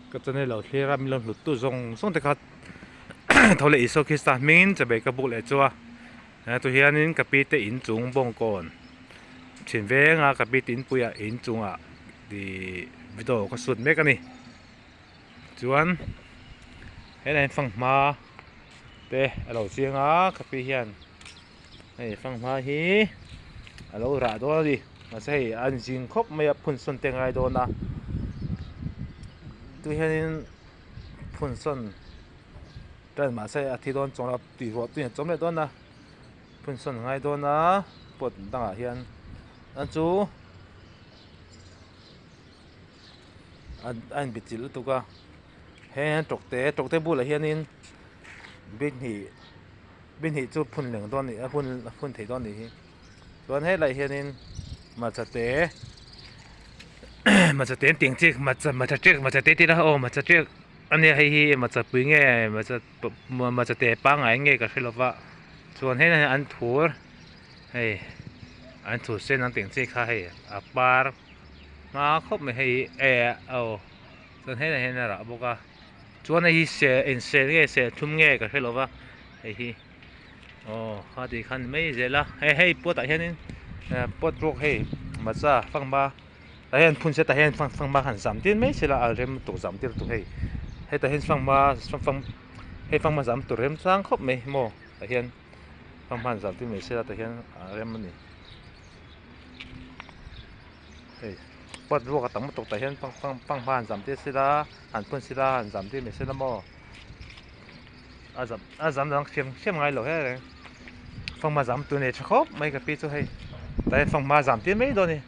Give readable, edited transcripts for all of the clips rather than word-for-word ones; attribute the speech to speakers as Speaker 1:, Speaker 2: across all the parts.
Speaker 1: Ka channel lo thlir a min lo hlut tu zawng zawng te kha tho leh Isua Krista hmingin chabe ka buk leh chu a tu hianin ka pi te inchung bawngkawn thin venga ka pi te inpuiah inchungah ih video ka shoot mek a ni chuan helai hian fanghma te a lo chiang a ka pi hian hei fanghma hi a lo rah dawn a ni mahse hei a zing khawp mai a phun sawn te a ngai dawn a tu hianin phun sawn tan mahse a thi dawn chuang lo tui ruah tui a chawm leh dawn a phun sawn a ngai dawn a pot dangah hian a chu a inbe chilh lutuk a heng tawkte tawkte bulah hianin bihnih bihnih chu phun leng dawn a nih a hun a phun thei dawn a nih hi chuan helaiah hianin hmarcha te hmarcha te an tih ang chi hmarcha hmarcha ṭek hmarcha te tih ila aw hmarcha ṭek a nia hei hi hmarcha pui nge hmarcha hmarcha te pangngai nge ka hre lova chuan helaiah hian an thur hei an thur sen an tih ang chi kha hei a par. Hma khawp mai hei hi eh aw chuan helaiah hian a rah bawk a chuan hei hi se eng sel nge serthlum nge ka hre lo va hei hi aw kha tih khan mai zel a hei hei pot ah hianin pot ruak hei macha fanghma tah hian phun se tah hian fanghma han zam tir mai sela a rem lutuk zam tir lutuk hei hetah hian fanghma hei fanghma zam tur rem chang khawp mai maw tah hian fanghma han zam tir mai sela tah hian a rem a ni. Hei pot ruak a tam lutuk tah hian fanghma han zam tir sila han phun sila han zam tir mai sila maw a zam a zam dang hriam hriam ngai lo he reng fanghma zam tur nei tha khawp mai ka pi chu hei tah hian fanghma zam tir mai dawn a ni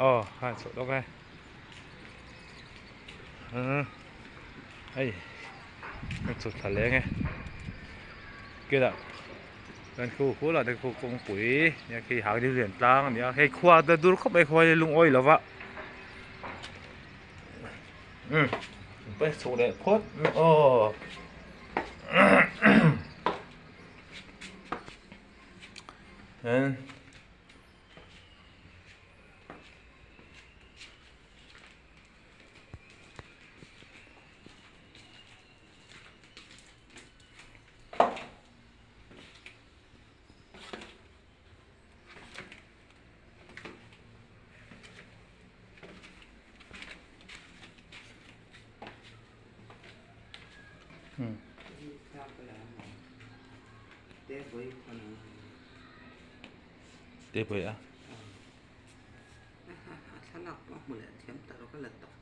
Speaker 1: aw a chhuah lawk e umm hei a chhuk thla leng e kilah. Kan khu khu lah te khu kawngpui nia khi hang deuh lian tlang a ni a hei khua te dur khawp mai khua hi lungawi lo va umm chhuk leh phawt aw hian. Te pawh a.
Speaker 2: Thlalak pawh hmu leh thiam ta lo ka la tawh.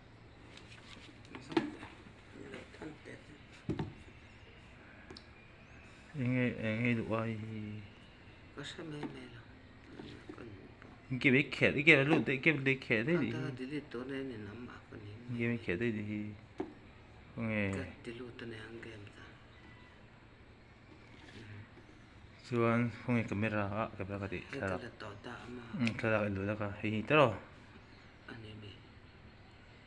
Speaker 1: Enge enge duh ai hi.
Speaker 2: Ka hre mai mai lo.
Speaker 1: Game i khelh i game lut daih game daih khelh daih nih hi.
Speaker 2: Ka delete tawh na in am a ka ni.
Speaker 1: Game i khelh daih nih hi. Khawnge.
Speaker 2: Ka delete a ni ang game ta.
Speaker 1: Chuan khawnge camera a camera ka tih thlalak.
Speaker 2: Ka la tawh ta ama.
Speaker 1: Thlalak i lut a ka hei hi tawh rawh.
Speaker 2: A ni mi.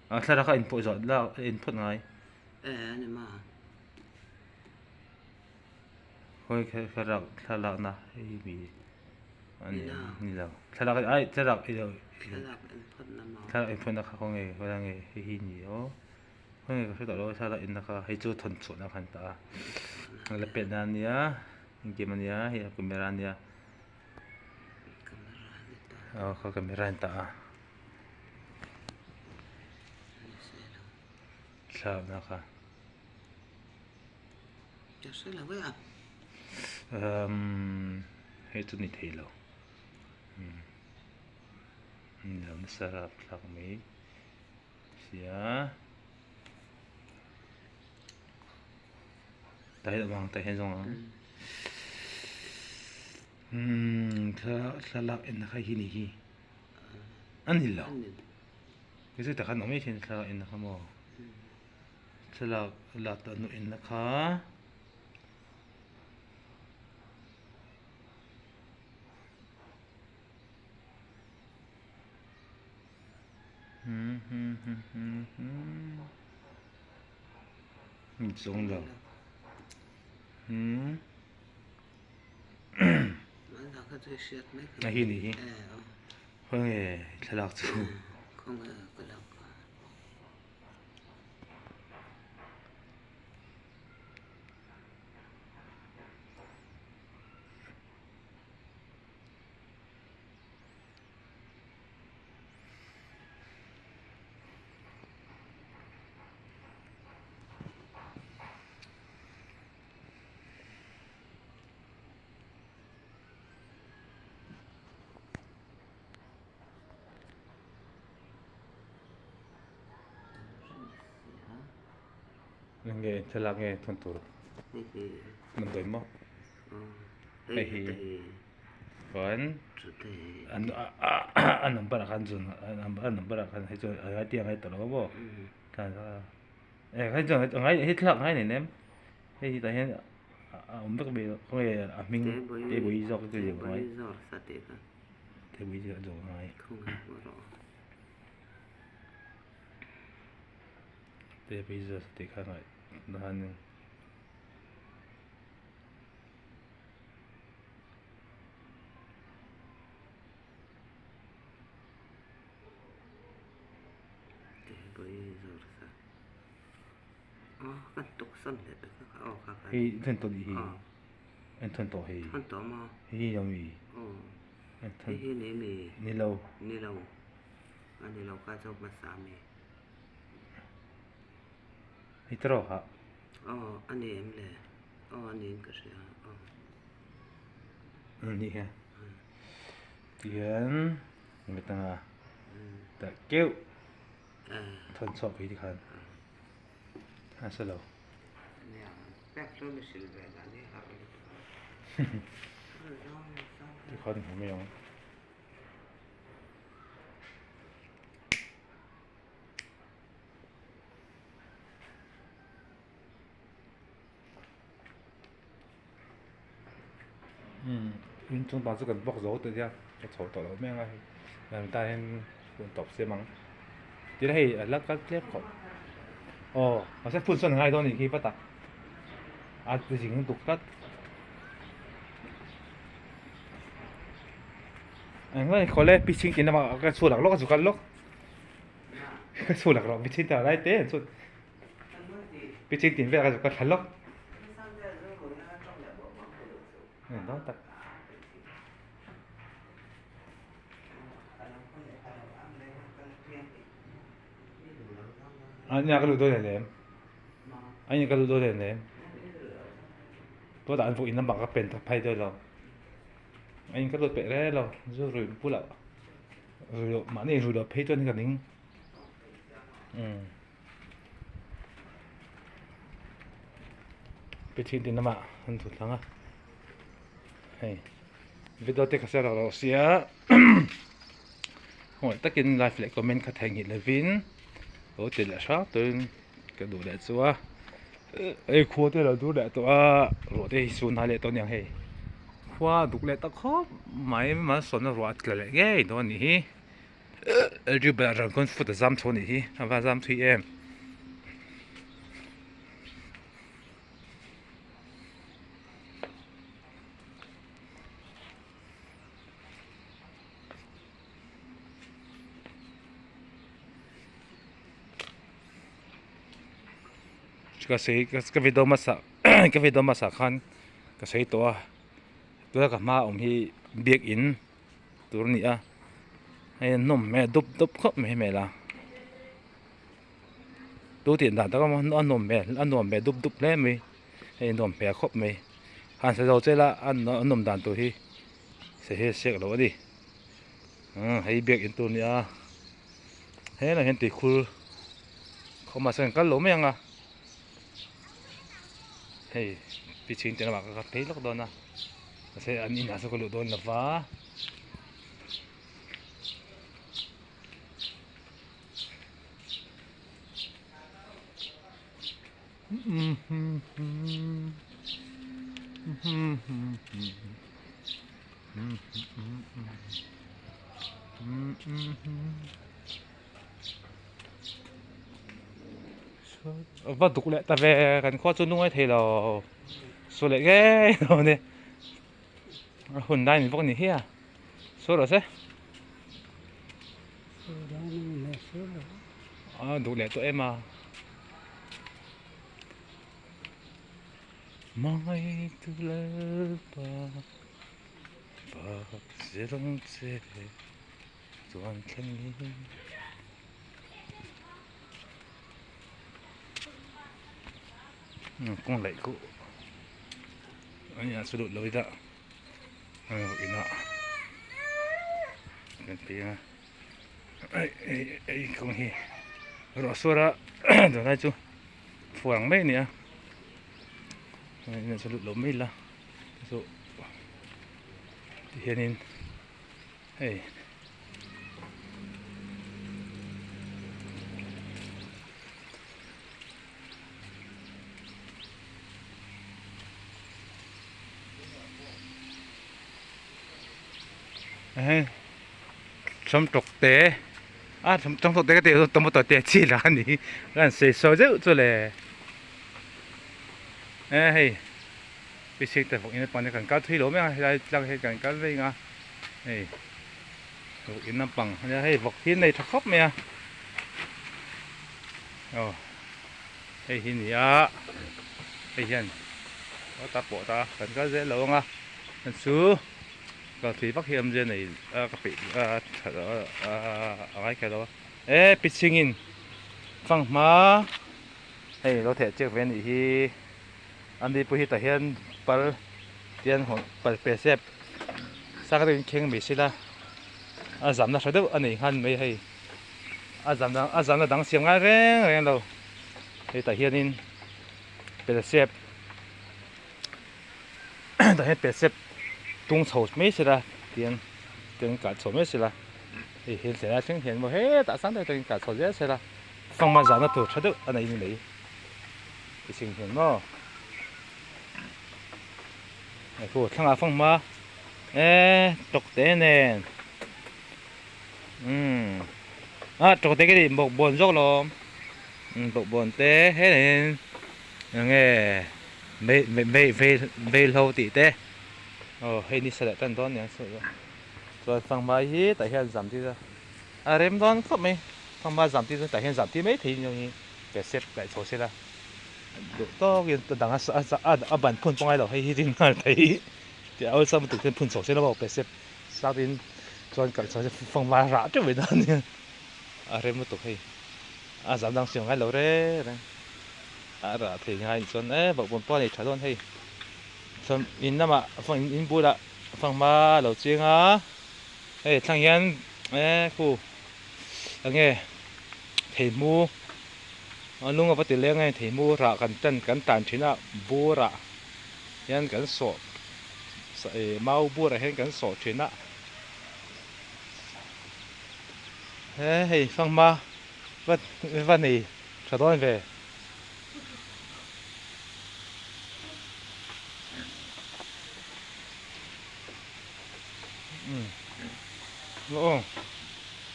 Speaker 1: A thlalak a inpawh zawh lak inphawt ngai.
Speaker 2: Eh a ni ma.
Speaker 1: Khawi thlalak thlalak na hei mi a ni ni lo thlalak ai thlalak i lo
Speaker 2: Thlalak inphawt na maw.
Speaker 1: Thlalak inphawt na kha khawnge khawi nge hei hi ni aw khawnge ka hre tawh lo thlalak in na kha hei chu thawn chhuah na khan ta a la pet na ania engkim ania hei a camera ania
Speaker 2: Camera ni ta.
Speaker 1: Aw kha camera ni ta a. Thlalakna kha. Umm hei chu ni thei lo umm ni lo nasa rapthlak mai sia tah hian awm ang tah hian zawng ang umm thlalak en na kha hi ni hi. A ni lo. Kei chu takhan awm mai thin thlalak en na kha maw. Thlalak lak tah hnu en na kha. Hmm hmm hmm hmm hmm. Ni chuang lo. Hmm. A hi ni hi. Khawnge thlalak chu. Enge thlalak nge thawn tur damdawi maw hei hi chuan a number ah khan zun a number ah khan hei chuan a ngai tih a ngai tawh lo a maw hei chuan a ngai hei thlalak a ngai nen em hei hi tah hian a awm vek mai khawnge a hming tebawii zawk chu a ngai tebawii zawk a ngai. Te pizza tih kha ngaih dan in Hei then tawh nih hi en thawn tawh hei hei hi ami en thawn ni lo.
Speaker 2: A ni lo kha zawk hmasa a mi.
Speaker 1: Hei te rawh hah.
Speaker 2: Aw a ni em le? Aw a niin ka hria aw.
Speaker 1: A nih hi. Tihian mitanga dah keuh thawn chhuak phei tikhan a sa lo.
Speaker 2: Nia pek chu mi hrilh ve dan hi har lutuk a.
Speaker 1: Tikhan hmu mai ang. Inchung pang chu kan bawk zo ta nia ka chho tawh lo mai ang a hei tah hian hun tawp siam ang tin hei a la kal tlem khawp aw mahse phun sawn a ngai dawn a nih khi vat a a zing lutuk tlat. Engmah khawle piching tih lamah ka chhuak lawk a chu kal lawk ka chhuak rawh piching tih lai te an chhut piching tih velah ka chu ka thla lawk dawn tak a nia ka lut dawn em a nia ka lut dawn em tawtah an vawk in lamah ka pen phei dawn lo. A in ka lut peih reng lo zu rui bulah rui loh mahni rui loh phei chuan ka ning umm Pathian tin lamah an thut thlang a hei video te ka share loh sia khawngaih takin like leh comment kha theihnghilh lovin lo ti leh hram turin ka duh leh chu a hei khua te lo dur leh tawh a ruah te hi sun a leh tawh aniang hei khua a duk leh ta khawp mai malsawmna ruah a tla leh ngei dawn a nih hi ri ran khawn foot a zam tho a nih hi a va zam thui em. Ka sawi ka video hmasa ka video hmasa khan ka sawi tawh a tuna ka hma awm hi biakin tur a ni a hei a nawm hmel dup dup khawp mai hmel a tu tih dan tak a nawm hmel a nuam hmel dup dup hle mai hei a nuam hmel khawp mai han sa zo che ila a nawm dan tur hi sawi hi a siak lo a ni. Hei biakin tur a ni a helaiah hian tuikhur khawmah sawn an kal lo mai ang a hei pi chhing te lamah ka kal phei lawk dawn a mahse an inah sawn ka luh dawn lo va. Va duk leh ta ve kan khua chu nungai thei lo saw leh ngei lo ni a hun lai ni bawk a ni hi a saw rawh se a duk leh tawh em a. Mai tu lalpa bak zirang che chuan thlengin kawng laih kawh a nia chu lut lo ila inah kan piang a ei ei kawng hi ruah suar a tunlai chu. Fuar ang mai a ni a inah chuan lut lo mai ila chu tihianin hei ehh samtawk te a samtawk te ka tih chu tomato te chi lah a ni ka han sawi sawi deuh chu le eh hei basic te vawk in lampang te kan kal thui lo mai a helai tlang hi kan kal vek a hei vawk in lampang ania hei vawk hi a nei tha khawp mai a aw hei hi a ni a hei hian aw ta pawh ta kan kal zel lo ang a chu. Kal thui vak hi awmzia nei a ka peih a tha a a ngai kher lo a e pichhingin fanghma hei lo theh chiak ve a nih hi a ni pawh hi tah hian pal tian hawn pal pe sep sang deuhin kheng mai sela a zamna hra deuh a nei nghan mai hei a zamna a zamna dang siam ngai reng reng lo hei tah hianin pel sep. tah hian pet sep tung chho mai sela tiang tiang kah chho mai sela hei hi tlai thleng hian maw hetah sang deuh tangin kah chho zel sela fanghma zahna tur tha deuh a nei ni mai i sing hian maw hei khu thlangah fanghma eee tawkte nen umm ah tawkte ka tih bawkbawn zawk lawm umm bawkbawn te helaiah hian eng nge. Mei mei vei vei hlo tih te aw hei ni sa leh tan dawn nia chuan fanghma hi tah hian zam tir a a rem dawn khawp mai fanghma zam tir chuan tah hian zam tir mai thei nia hi pe sep daih chho sela duh tawkin a dang a a ban phun pawh ngailo hei hi rin nghal thei tih a awlsam lutuk hian phun chho sela maw pe sep sap in chuan kalh chho fanghma rah teuh mai dawn nia a rem lutuk hei a zam dang siam ngailo reng reng. A rah thei ngai anih chuan e bawkbawn pawh a nei tha dawn hei chuan in lamah in bulah fanghma a lo chiang a hei thlang hian e khu enge theihmu a lung a va ti leng a theihmu rah kan tan kan tan thin a burah hian kan sawh ih mau burah hian kan sawh thin a he hei fanghma va va nei. Tha dawn ve. Umm. Aw.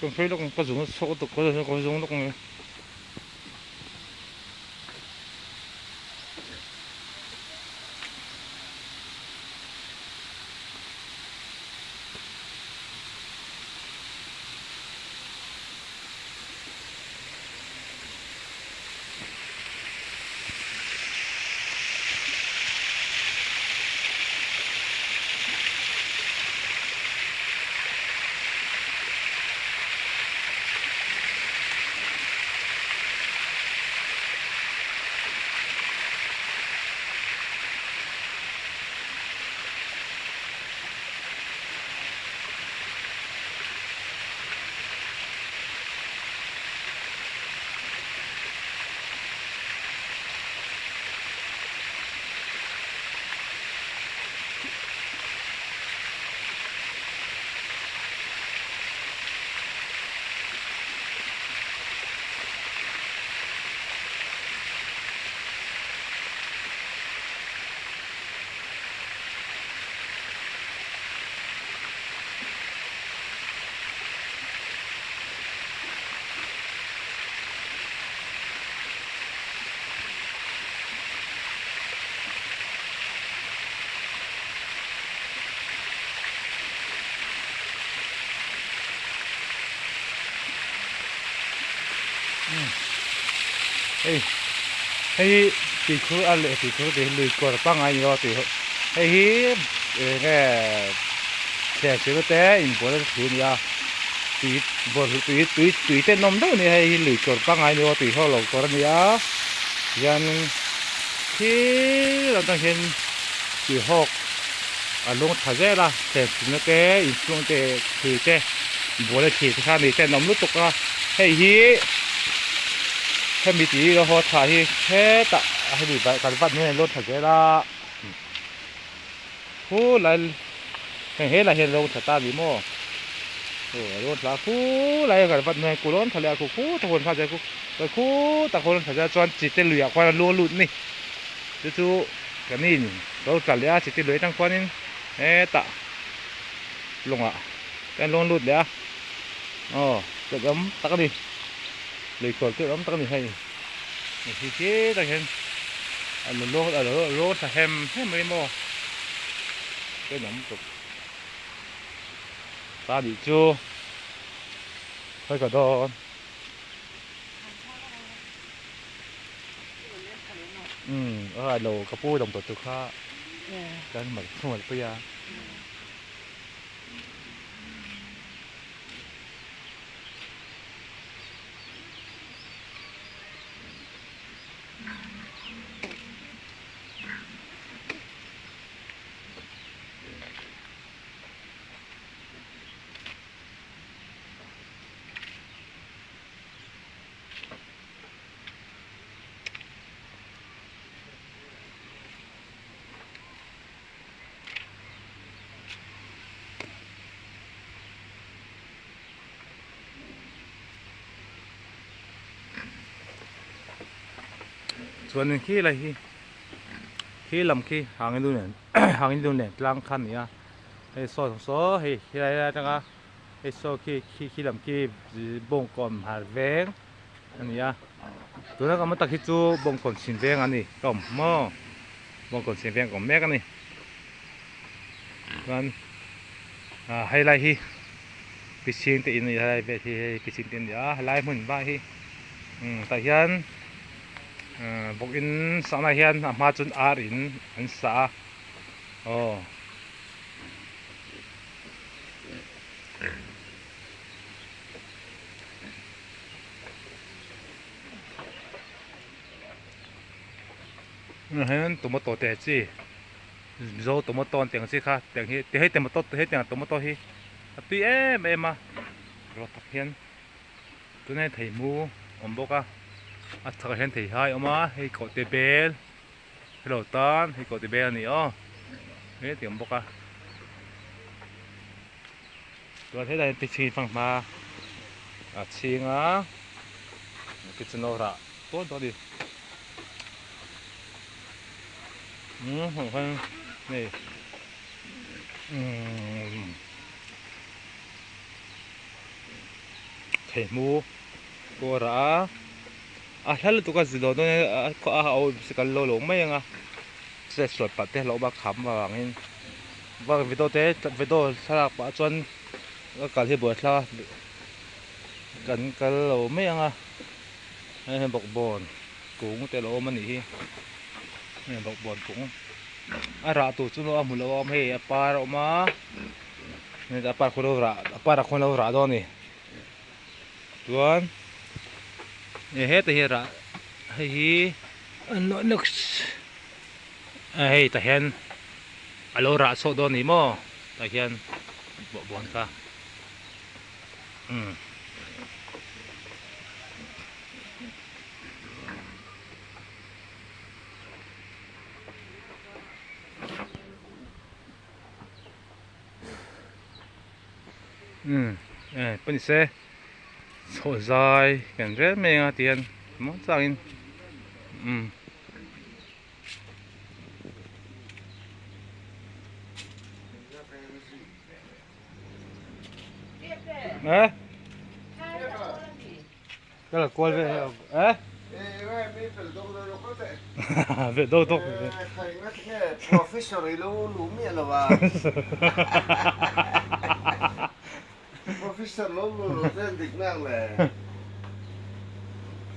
Speaker 1: Kan phei lawk ang ka zung a chhuak lutuk ka ka zung lawk ang e. Hei hei tuikhur a leh tuikhur tih hi lui kawr pangngai a ni lo a tui hei hi eng nge thler silo te inbual a thli a ni a tui bawlhhlawh tui tui tui te an awm deuh a ni hei hi lui kawr pangngai a ni lo a tui ho lo kawr a ni a hian thil atang hian tui hawk a lung tha zel a thler silo te inchhung te tui te bual a thli te kha mi te an awm lutuk a hei hi. Hemi tih lo haw thla hi hetah hemi kan vat hnuaiah an lawn thla zel a khulai hei helai hian rawng thla ta a ni maw aw a rawn thla a khulai kan vat hnuaiah kul a rawn thla leh a khu khutah khuan thla zel khu khutah khuan thla zel chuan chite luiah khuan a lu a lut a ni chu chu kan in lo tla leh a chite lui atang khuanin hetah lawngah kan lawn lut leh a aw tlawm tak a ni. Lei khual te awm tak a ni hei hei khi tak hian a lo a lo lo thla hem hem mai maw tenawm tuk ta nih chu khawi ka dawn umm a lo ka pu dawm tawh chu kha kan mal pui a. Chuanin khi lai hi khi lam khi hangin lu nen hangin lu nen tlang kha a ni a hei saw saw hei helai lai atanga hei saw khi khi khi lam khi bawngkawn har veng a ni a tuna ka hmu tak hi chu bawngkawn chhim veng a ni ka awm maw bawngkawn chhim veng ka awm mek a ni chuan ah helai hi piscine te in a ni a helai vel hi hei piscine te a ni a helai hmun vai hi umm tah hian ah bawk in sakna hian a hma chuan ar in an sa a aw. Hian tomato te chi mizo tomato an tih ang chi kha tiang hi hei tomato hetiang tomato hi a tui em em a rawt tak hian tunah hian theimu a awm bawk a a chhakah hian theihai a awm a hei kawhte bel hello tan hei kawhte bel a ni aw heti a awm bawk a chuan helai hian pichhing fanghma a chhing a kitchen lo rah tawn tawh a ni. Hei theihmu pawh a rah a a hla lutuk a zilo dawn a a kal lo lo mai ang a chet sual pah te hlauh bak kham avangin video te video thlalak pah chuan ka kal hi buaithlak a kan kal lo mai ang a hei hian bawkbawn kung te a lo awm a nih hi heng bawkbawn kung a rah tur chu a hmu lo a awm hei a par a awm a a par khaw lo rah a par ah khawn a lo rah dawn a ni chuan hetah hian rah hei hi hei tah hian a lo rah chhuak dawn a ni maw tah hian bawkbawn kha. Umm. Umm eh pawh ni se chawh zai kan rel mai anga ti hian muang changin umm. Eh? Cái là quay về eh? Về đâu tốt
Speaker 2: Professor i lo lu miah lo a. Professor lo lu lo ten dik nak le.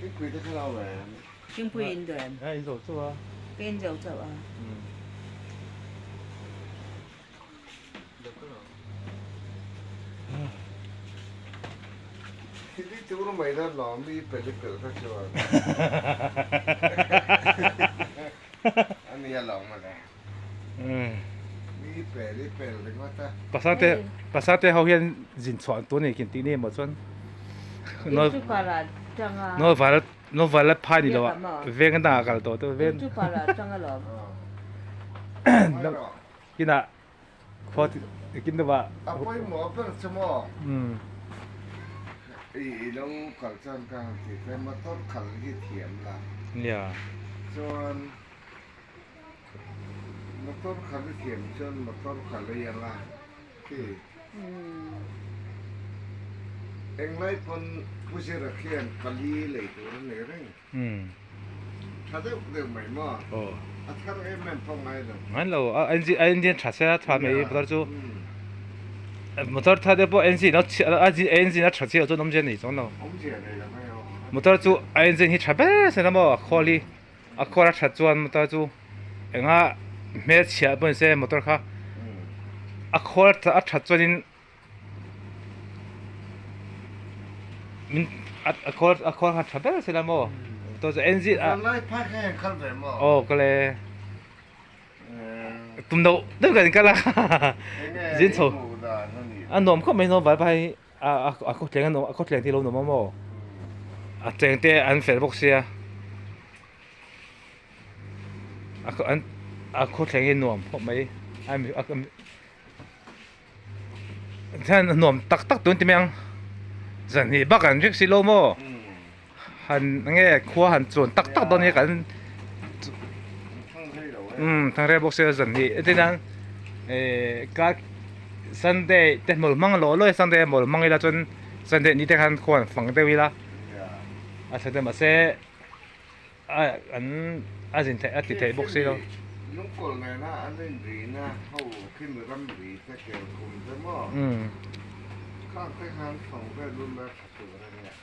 Speaker 2: Thingpui te kha lo le.
Speaker 3: Thingpui in duh em?
Speaker 1: Eh, in zo chu a.
Speaker 3: Ka in zo chauh a.
Speaker 1: Pasal te ho hian zin chhuah an tur a ni kin tih ni emaw chuan. Novel a phai ni lo ah veng dang ah kal tawh te ven.
Speaker 3: Chu pa lah tang alawm.
Speaker 1: Kinah khua kin deuh ah.
Speaker 4: A pawimawh ber chu maw? I lo kal chuan ka han ti che motor khalh hi thiam la.
Speaker 1: Nia.
Speaker 4: Chuan motor khalh i thiam chuan motor khalh i ang a khi. Englai pawn Pu Zira khian pali lei tur a nei reng. Tha deuh deuh mai maw? A thar em em pawh ngai lo.
Speaker 1: Ngai lo, a engine a engine tha se a tha mai motor chu. Motor tha deuh pawh engine a engine a tha chiah chuan awmzia nei chuang lo.
Speaker 4: Awmzia nei lo mai aw.
Speaker 1: Motor chu a engine hi tha ber se na maw a khawl hi a khawl a that chuan motor chu enga hmelchhia pawh ni se motor kha a khawl a that chuanin min a khawl a khawl kha tha ber se la maw motor chu engine a
Speaker 4: Tunlai phak hian an kal ve maw?
Speaker 1: Aw ka le tum deuh deuh kan kal a zin chho a nuam khawp mai nuam vai hi. A a khawthleng a nuam a khawthleng te hi lo nuam a maw a cheng te an fel bawk sia a khaw an a khawthleng hi nuam khawp mai a hian a nuam tak tak tun ti mai ang zan hnih bak an rik si lo maw han enge khua han chuan tak tak dawn hi kan umm thangrel bawk sia zan hnih entir nan ehh kar sunday te hmul hmang lawh lawih sunday a hmul hmang ila chuan sunday ni te khan khua han fang deuh ila a tha deuh mahse a an a zin theih a ti theih bawk si lo.
Speaker 4: Lungkawl nena an inrihna ho khi mi ramri te kelkhum te maw khang te khan fang vel lul a tha tur a nia.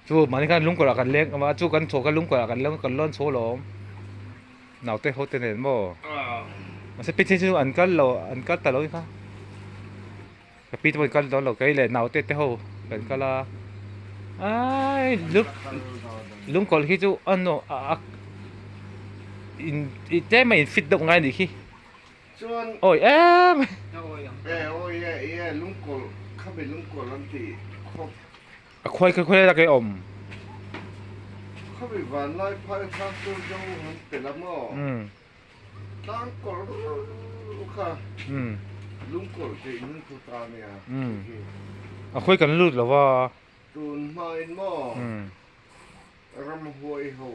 Speaker 1: Chu mahni khan lungkawrh ah kan leng a chu kan chho kha lungkawrh ah kan leng kan lawn chho alawm naute ho te nen maw mahse pi chin chu an kal lo an kal ta lo kha ka pi te pawh an kal dawn lo kei leh naute te ho kan kal a ai lung lungkawlh hi chu a nuam a in tlem a in fit deuh ngai a nih khi awi em A khuai kha khawi lak i awm?
Speaker 4: Khawi vanlai phai kha chu zo han pe la maw? Tlangkawlh kha lungkawlh te in thu ta nia.
Speaker 1: A khuai kan lut lo va.
Speaker 4: Tun hmain maw ramhuai ho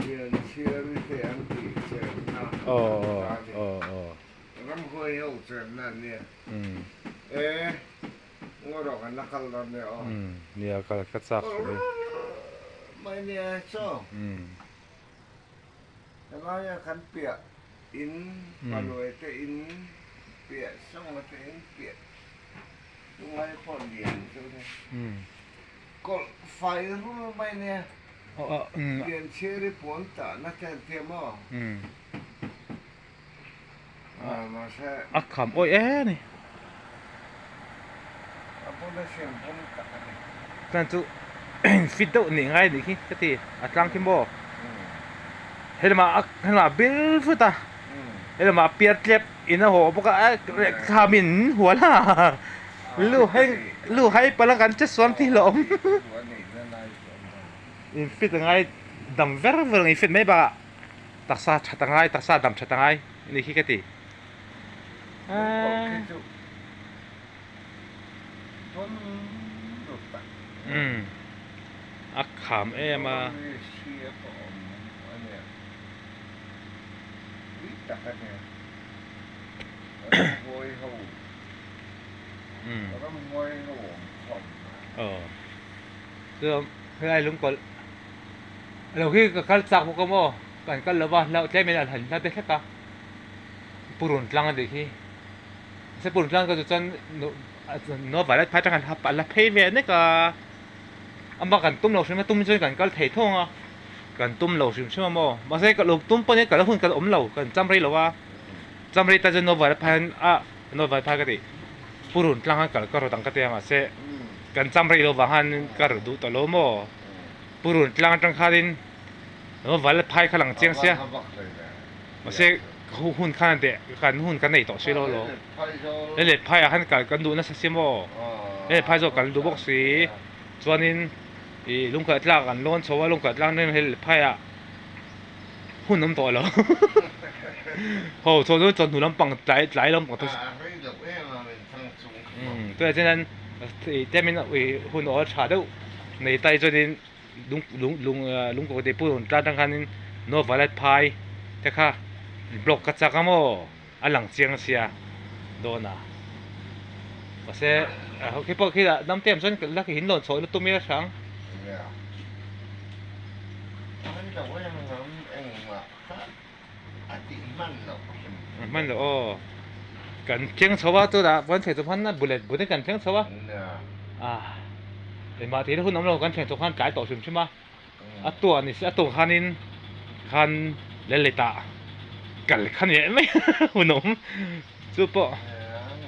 Speaker 4: lian chhiari te an tih chenna ta ni. Ramhuai ho chenna nia. E. Ngaw rawh kan la kal dawn nia aw.
Speaker 1: Nia kal ka chak hle.
Speaker 4: Mai nia chaw. Helaia kan piah in Paluai te in piah Songa te in piah chunglai pawh lian chu ni. Kawlh fai rul mai nia. Lian chhiri pawn tahna te an tia maw?
Speaker 1: A kham awih e ni. Chuan chu fit deuh nih ngai nih khi ka ti a tlang khi maw helamah helamah a bil vut a helamah a piar tlep in a haw bawk a thla min hual a lu hai lu hai palh a kan che suam tih hlauhawm in fit a ngai dam ver ver ang in fit mai bakah. Taksa that a ngai, taksa dam that a ngai a nih khi ka ti. Umm a kham em a. Umm aw chuan helai lungkawlh lo hi ka kal chak bawk a maw. Kan kal lova hlauh tlem in an han hla te hlek a, purun tlang a nih khi. Mahse purun tlang ka chu chuan no violet phai atang khan a la phei ve nek a, amah kan tum lo hrim a tum chuan kan kal thei thawng a, kan tum lo hrim hrim a maw. Mahse ka lo tum pawh nia ka la hun ka la awm lo, kan cham rei lo a, cham rei ta chuan no violet phai hian a no violet phai ka tih purun tlang khan kal ka rawt ang ka ti a mahse kan cham rei lo vang khan ka rawt duh ta lo maw. Purun tlang atang khanin Val phai kha lang chiang sia. Mahse hun khan deh kan hun kan nei tawh si lo lo. He let phai ah khan kal kan duh nasa si maw. He let phai zawk kan duh bawk si. Chuanin. Ih lungkhat tlak an lawn chho a lungkhat tlak nen hei phaiah hun awm tawh lo ho chho chu chawhnu lampang tlai tlai lampang te umm tunah chuan ih tlemin ih hun awl tha deuh nei tai chuanin lung lung lung lungkawk te pawh rawn tlan atang khanin no violet phai te kha block ka chak a maw. A lang chiang sia dawn a mahse khi pawh khi ah dam te am chuan la hin lawn chhoh lutuk mai a hrang. Hman loh aw kan thleng chho a tunah kan thleng chho khan bullet bullet kan thleng chho a ah engmah tih na hun awm lo kan thleng chho khan tlai tawh hrim hrim a. A tuah ni se a tuah khanin khan lel tah kal kha ni leh mai hun awm chu pawh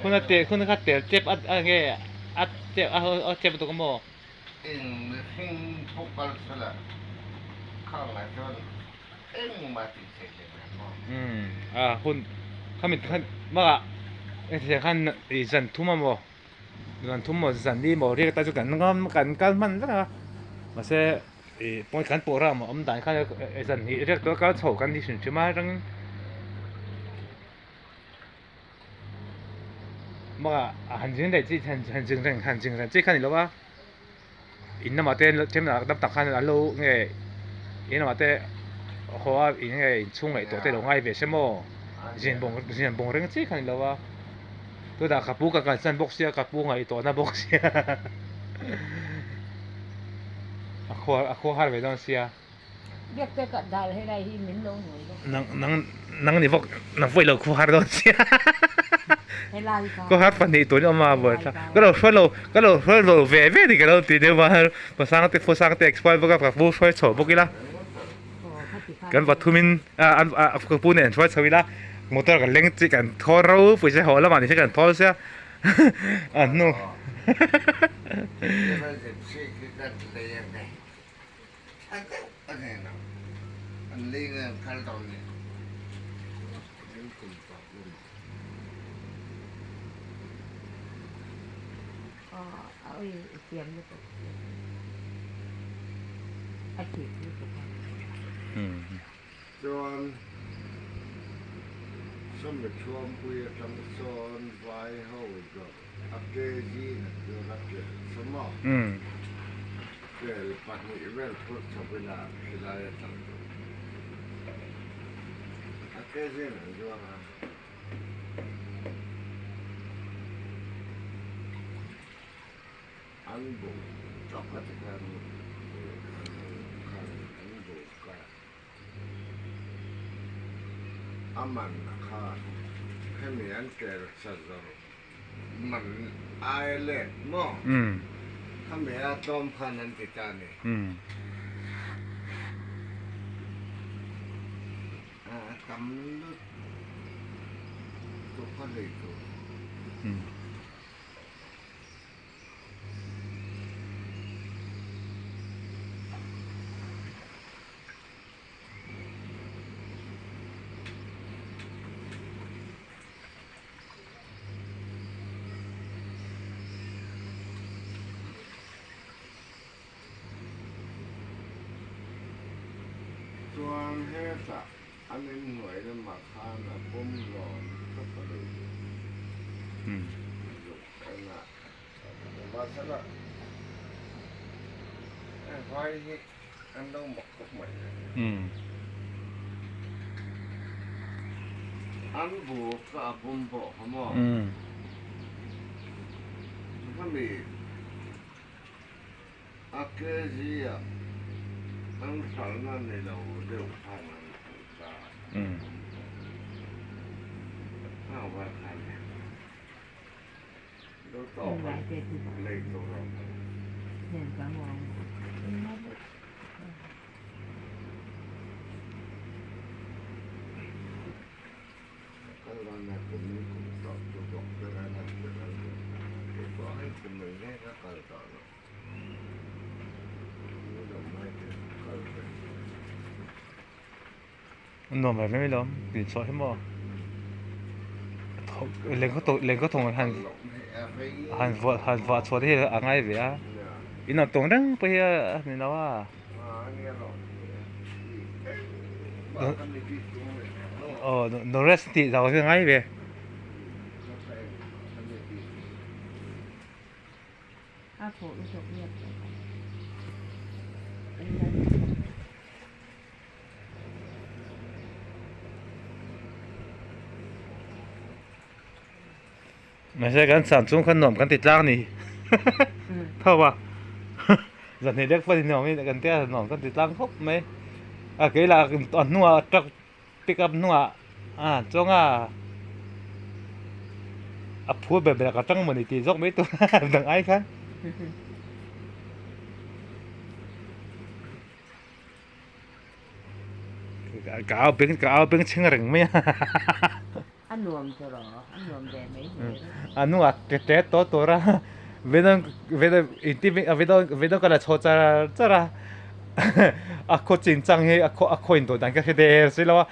Speaker 1: hun a tel hun kha tel tep a a nge a tep a a tep lutuk a maw.
Speaker 4: Eng mihring pawh kal sela khangah chuan engmah tih theih leh mai maw.
Speaker 1: Umm a hun khami khan bakah engtiang khan ih zan thum a maw. Zan thum maw zan li maw riak ta chu kan ngam kan kal hman vek a mahse ih pawn kan pawh ram a awm dan khan zan hnih riak tawh kal chho kan ni hrim hrim a atangin bakah han zin daih chi han han zin reng han zin reng chi kha ni lo va in lamah te thenkhat tam tak khan an lo nge in lamah te haw a in nge inchhung ngaihtuah te lo ngai ve se maw zin bawng zin bawng reng chi kha ni lo a chutah ka pu ka kalsan bawk sia ka pu ngaihtuahna bawk sia a khua a khua har ve dawn sia.
Speaker 3: Biakte ka dal helai hi min lo nuai bawk.
Speaker 1: Nang nang nang ni bawk nang pawh i lo khuhar dawn sia.
Speaker 3: Helai ka.
Speaker 1: Khuhar pahnih tun awm a buai thlak. Ka lo hruai lo ka lo hruai lo ve ve ni ka lo ti deuh a. Pasang te phusang te expire bawk a ka pu hruai chho bawk ila. Kan pathum in a a ka pu nen hruai chho ila motor kan leng chi kan thawl ropui sia haw lamah ni se kan thawl sia a hnu.
Speaker 4: Tha deuh a nen ang. An lei nge an kal dawn ni. Min kum tawh lum.
Speaker 3: A ui i thiam lutuk. A thik lutuk a.
Speaker 4: Chuan sawmi thuampui atang sawn vai ho zawrh a kg in an zuar a kel sa maw? Kel pahnih vel phurh chho ila khilai atang chu a kg in an zuar a. An bu tawk a ti khan an bu ka a man kha hemi an kel sa zawrh man aia let maw khami a tlawm khan an ti ta a ni. A tam lutuk a lei tur. Chuan hetah an inhnuai lamah khan a pawm hlawm tawp a lo zuk en a. Mahsela heng vai hi an lo mak khawp mai le. An buk kha a pum pawh kha maw? Hemi a kg ah an hralhna ni lo deuh khan an hralh ta a pum pawh. Heng vai khan e.
Speaker 1: Nuam ve mai lawm tih chhuah hi maw lehkha thawng han han vuah han vuah chhuah te hi a ngai ve a. In ang tawng reng pawh hi a ni lo a. Aw no rest tih zau hi a ngai ve. Mahse kan san chung khan nuam kan ti tlang ni tho a zan hnih lek pawh ni nuam in kan tia nuam kan ti tlang khawp mai a kei lah a hnungah truck pick up hnungah a chuang a a phur ber ber ah ka tang mawni tih zawk mai tur dang ai khan. Ka au beng ka au beng chhing reng mai a.
Speaker 3: A nuam chu rawh, a nuam ve mai mai reng.
Speaker 1: A nu a te te tawh tur a, vedawn vedawn inti vedawn vedawn ka la chho char char a, a khaw chin chang hi a khaw a khaw in dawh dan ka hre der si lo a,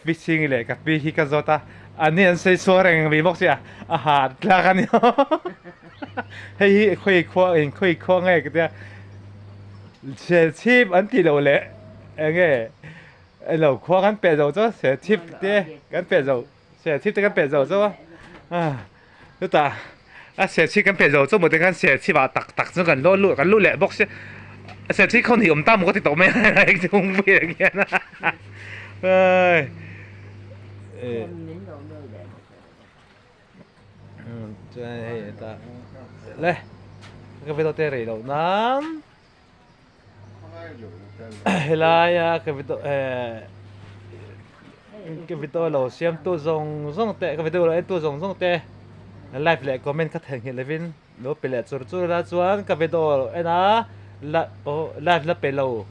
Speaker 1: fishing leh ka pi hi ka zawt a, an ni an sawi chhuak reng mai bawk si a, a ha tlak a ni hei hi khawi khua in khawi khua nge ka tia, chhip an tih loh leh eng nge. Elo khua kan peh zo chu se chip te kan peh zo se chip te kan peh zo chu a chutah a se chip kan peh zo chu maw te khan se chip ah tak tak chu kan lo luh kan luh leh bawk sia se chip khaw ni awm ta maw ka ti tawh mai a chhung pui ang hian ai chuan hei hetah le ka video te rei loh nan. Helaia ka video eh ka video lo siam tu zawng zawng te ka video lo en tu zawng zawng te like leh comment kha theihnghilh lovin lo pe leh chur chur ila chuan ka video lo en a la aw live la pe lo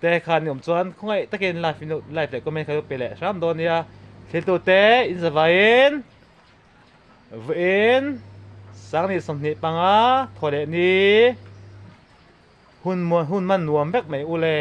Speaker 1: te khan ni awm chuan khawngaih takin live in like leh comment kha lo pe leh hram dawn nia thiltu te in zavaiin vawiin sanghnih 25 thaw leh ni. Hun hun man nuam vek mai ule.